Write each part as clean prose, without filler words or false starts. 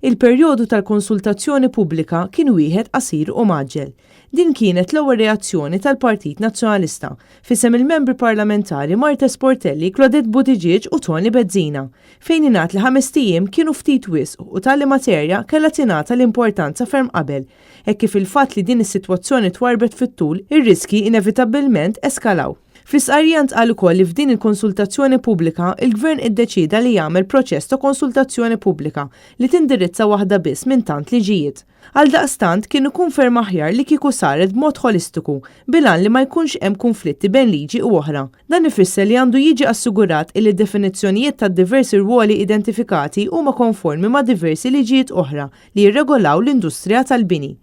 Il-perjodu tal-konsultazzjoni pubblika kien wieħed qasir u mgħaġġel. Din kienet l-ewwel reazzjoni tal-Partit Nazzjonalista, f'isem il-Membri Parlamentari Marthese Portelli, Claudette Buttigieg u Toni Bezzina, fejn ingħad li ħamest ijiem kienu ftit wisq u tali materja kellha tingħata l-importanza ferm qabel, hekk kif il-fatt li din is-sitwazzjoni twarrbet fit-tul, ir-riskji inevitabbilment eskalaw. Fl-istqarrija ntqal ukoll li f'din il-konsultazzjoni pubblika, il-Gvern iddeċieda li jagħmel proċess ta' konsultazzjoni pubblika li tindirizza waħda biss minn tant liġijiet. Għaldaqstant, kien ikun ferm aħjar li kieku saret b'mod ħolistiku, bil-għan li ma jkunx hemm kunflitti bejn liġi u oħra. Dan ifisser li għandu jiġi assigurat illi d-definizzjonijiet tad-diversi rwoli identifikati huma konformi ma' diversi liġijiet oħra li jirregolaw l-industrija tal-bini.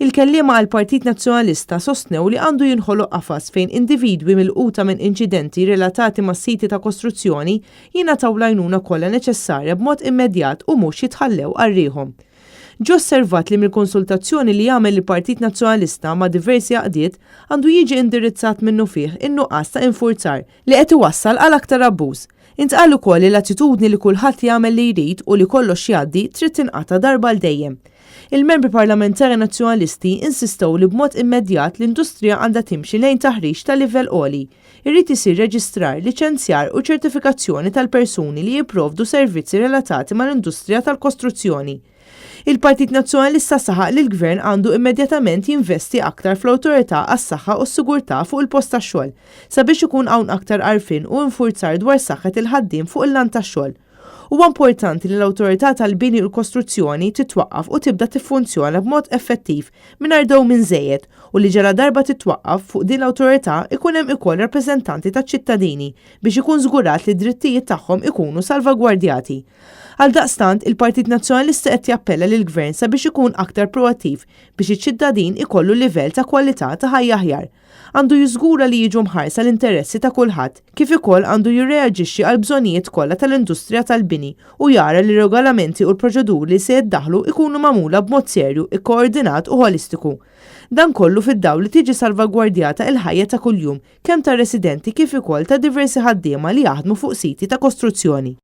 Il-kelliema għall-Partit Nazzjonalista sostnew li għandu jinħoloq qafas fejn individwi milquta minn inċidenti relatati ma' siti ta' kostruzzjoni jingħataw l-għajnuna kollha neċessarja b'mod immedjat u mhux jitħallew għal riħhom. Ġie osservat li mill-konsultazzjoni li għamel il-Partit Nazzjonalista ma' diversi għaqdiet għandu jiġi indirizzat minnufih in-nuqqas ta' infurzar li qed iwassal għal aktar abbuż. Intqal ukoll li l-attitudni li kulħadd jagħmel li jrid u li kollox jgħaddi trid tinqata' darba għal dejjem. Il-Membri Parlamentari Nazzjonalisti insistew li b'mod immedjat l-industrija għandha timxi lejn taħriġ ta' livell għoli. Irid isir reġistrar, liċenzjar u ċertifikazzjoni tal-persuni li jipprovdu servizzi relatati mal-industrija tal-kostruzzjoni. Il-Partit Nazzjonalista saħaq li l-Gvern għandu immedjatament jinvesti aktar fl-Awtorità għas-Saħħa u s-Sigurtà fuq il-Post tax-Xogħol sabiex ikun hawn aktar għarfien u infurzar dwar saħħet il-ħaddiem fuq il-lant tax-xogħol. Huwa importanti li l-Awtorità tal-Bini u l-Kostruzzjoni titwaqqaf u tibda tiffunzjona b'mod effettiv mingħajr dewmien żejjed u li ġaladarba titwaqqaf, fuq din l-awtorità ikun hemm ikoll rappreżentanti taċ-ċittadini biex ikun żgurat li d-drittijiet tagħhom ikunu salvagwardjati. Għaldaqstant, il-Partit Nazzjonalista qed jappella lill-Gvern sabiex ikun aktar proattiv biex iċ-ċittadin ikollu livell ta' kwalità ta' ħajja aħjar. Għandu jiżgura li jiġu mħarsa l-interessi ta' kulħadd, kif ukoll għandu jirreaġixxi għall-bżonnijiet kollha tal-industrija tal-bini u jara li r-regolamenti u l-proċeduri li se jiddaħħlu jkunu magħmula b'mod serju, ikkoordinat u ħolistiku. Dan kollu fid-dawl li tiġi salvagwardjata il-ħajja ta' kuljum kemm tar-residenti kif ukoll ta' diversi ħaddiema li jaħdmu fuq siti ta' kostruzzjoni.